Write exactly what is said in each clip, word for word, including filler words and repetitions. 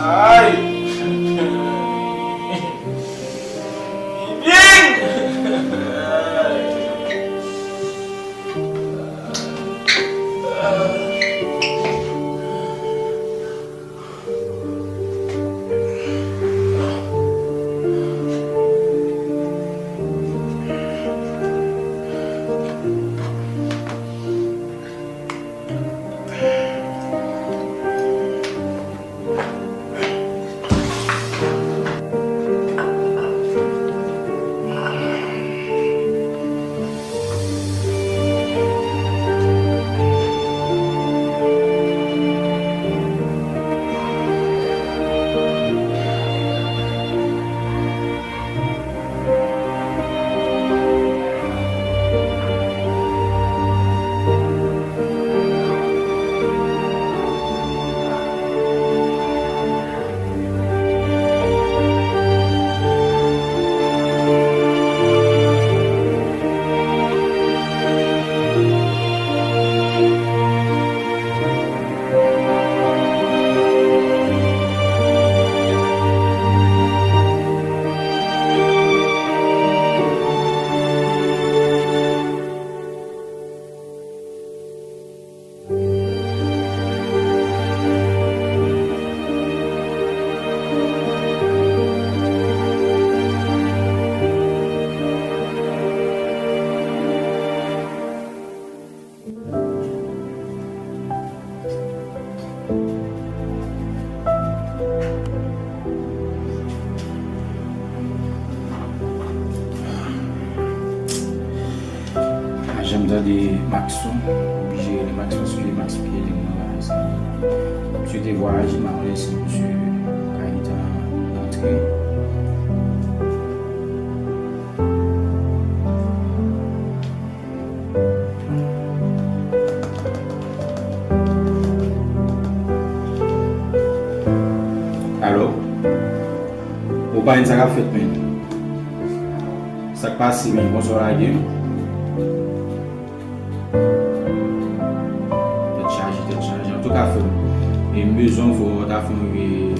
Ay! Bibin! Jan m tande Maxon, oblije rele Maxon, si Maxon ki rele m nan la, se misye te vwayaje, m pa konnen si misye ka gentan rantre. Alo? Ou pa konn sa k ap fèt, menm. Sa k pase, menm? Bonswa, lage. Tèt chaje, tèt chaje. Antouka, frè m, e m bezwen w fò w ta fè yon rive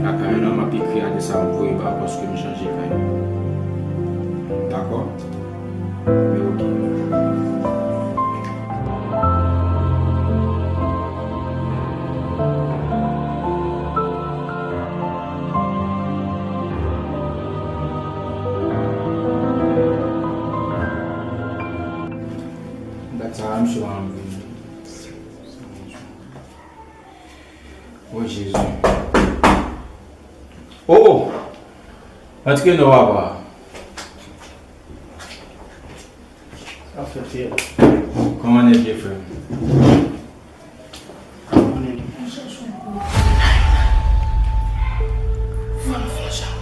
lakay la, m ap ekri adrès la, m voye ba w paske m chanje kay. Dakò? Men oke. Dat sa a, misye pa anvi. O Jezi. O, o! Antre non, papa. Sa fè, Pierre. Kòman nèg ye, frè m? Kòman nèg ye? Fò n fè jan. Fò n fè jan.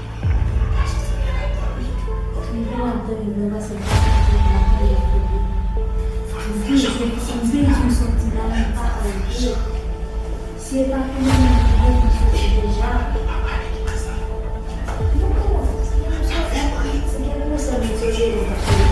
Si e pa pou nou menm ki byen nou soti deja. Nou pa pale de sa. Nou konnen, se gen nou sèl nou soti nou pa pale.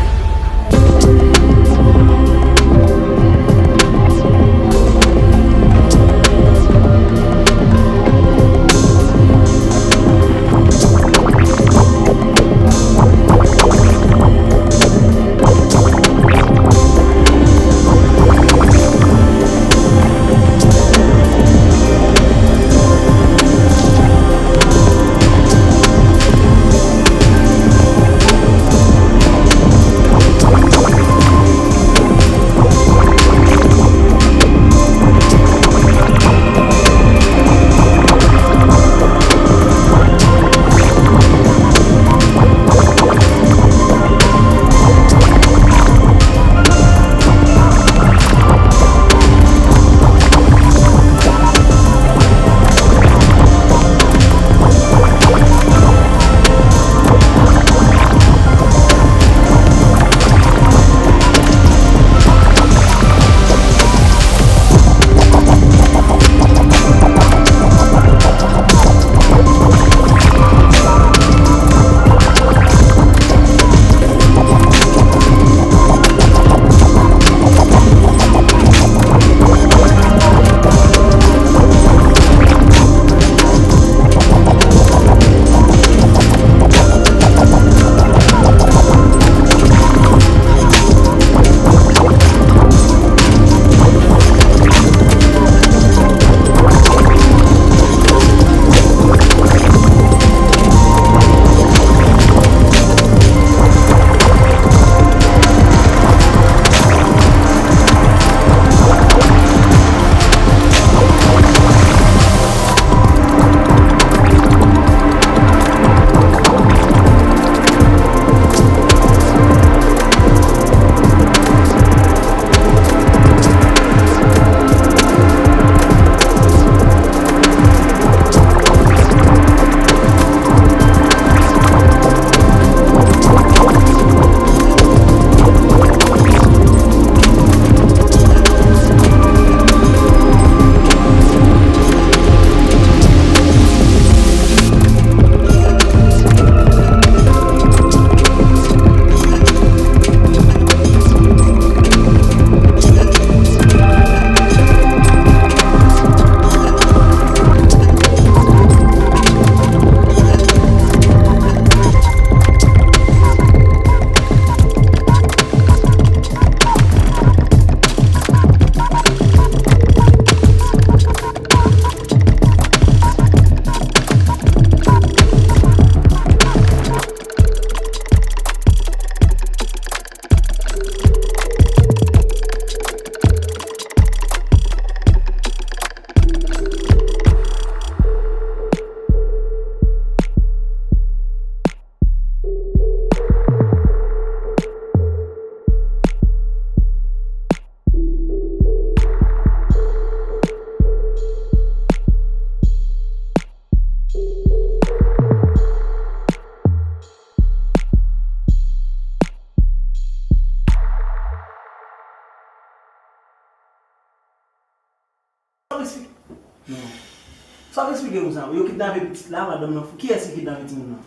Sa w eksplike nou sa? Yo kidnape pitit la, madanm nan fou. Kiyès ki kidnape timoun nan?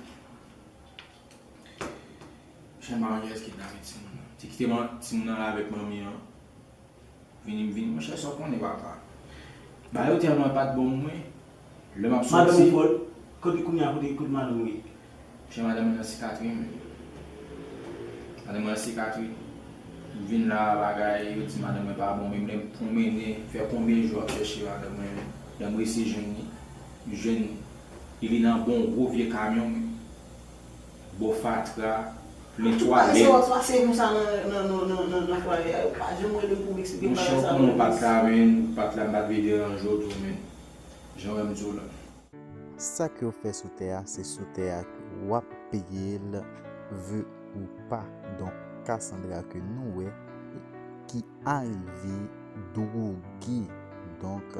Jan m pa konn kiyès ki kidnape timoun nan. Te kite man- timoun nan la avèk manmi an. Vini, m vini, monchè, sa w konnen, papa. Bagay yo tèlman pa t bon pou mwen. Lè m ap soti. Madanm ou fòt? Kote kounye a, kote, kote madanm ou ye? Monchè, madanm mwen nan sikatri, men. Madanm mwen nan sikatri. M vin la, bagay, yo di madanm mwen pa bon, men m pwonmennen, fè konbyen jou ap chèche madanm mwen, men. Lè m resi jwenn li, m jwenn li, li nan bon gwo vye kamyon, men. Bò fatra, plen twalèt. Sa se konsa nan, nan, nan, nan, nan, nan fwaye a, yo pa janm rele m pou m eksplike m bagay sa yo. Monchè, ou konnen w pa t la, men, ou pa t la, m pa t vle deranje w tou, men. Jan w wè m di w la. Sa ke w fè sou tè a, se sou tè a ke w ap peye l, vle ou pa. Donk, Cassandra ke nou wè ki arive dwoge. Donk,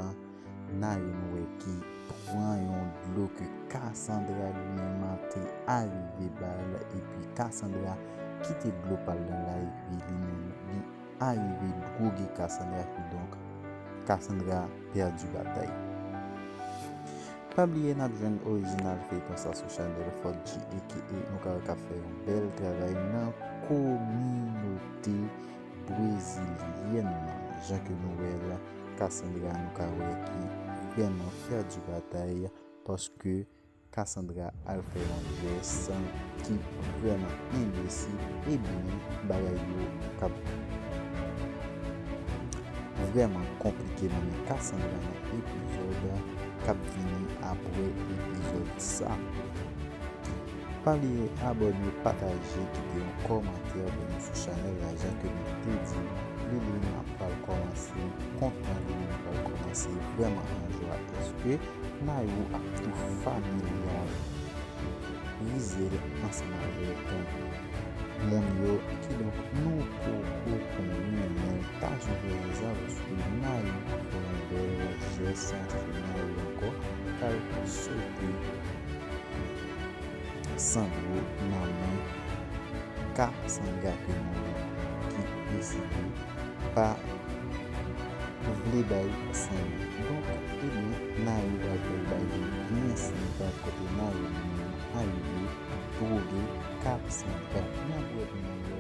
Nayou nou wè ki pran yon dlo ke Cassandra li menm te arive ba l, epi Cassandra kite dlo pa l lan la, epi li menm li arive dwoge Cassandra, kidonk Cassandra pèdi batay. Pa bliye n ap jwenn orijinal feyton sa sou chanèl Fort G, aka nou ka wè k ap fè yon bèl travay nan kominote brezilyèn nan. Jan ke nou wè l, Cassandra nou ka wè ki vrèman pèdi batay, paske Cassandra al fè yon jès ki vrèman enbesil, ebyen bagay yo k ap vrèman konplike nan men Cassandra nan epizòd k ap vini apre epizòd sa. Pa bliye abòne, pataje, kite yon kòmantè pou nou sou chanèl la, jan ke nou te di nou. Liline ap pral kòmanse kontan, Liline pral kòmanse vrèman an jwa. Èske Nayou ap tou familyarize l ansanm avèk moun yo? Kidonk, nou poko konnen, men ta sipozeza, paske Nayou fè yon bèl jès, se Nayou ankò k al sote Sandro nan men Cassandra ke nou wè ki deside pa vle bay Sandro. Donk, ebyen, Nayou pral fè l bay li byen senp kote Nayou li menm arive dwoge Cassandra. N ap wè pou nou wè.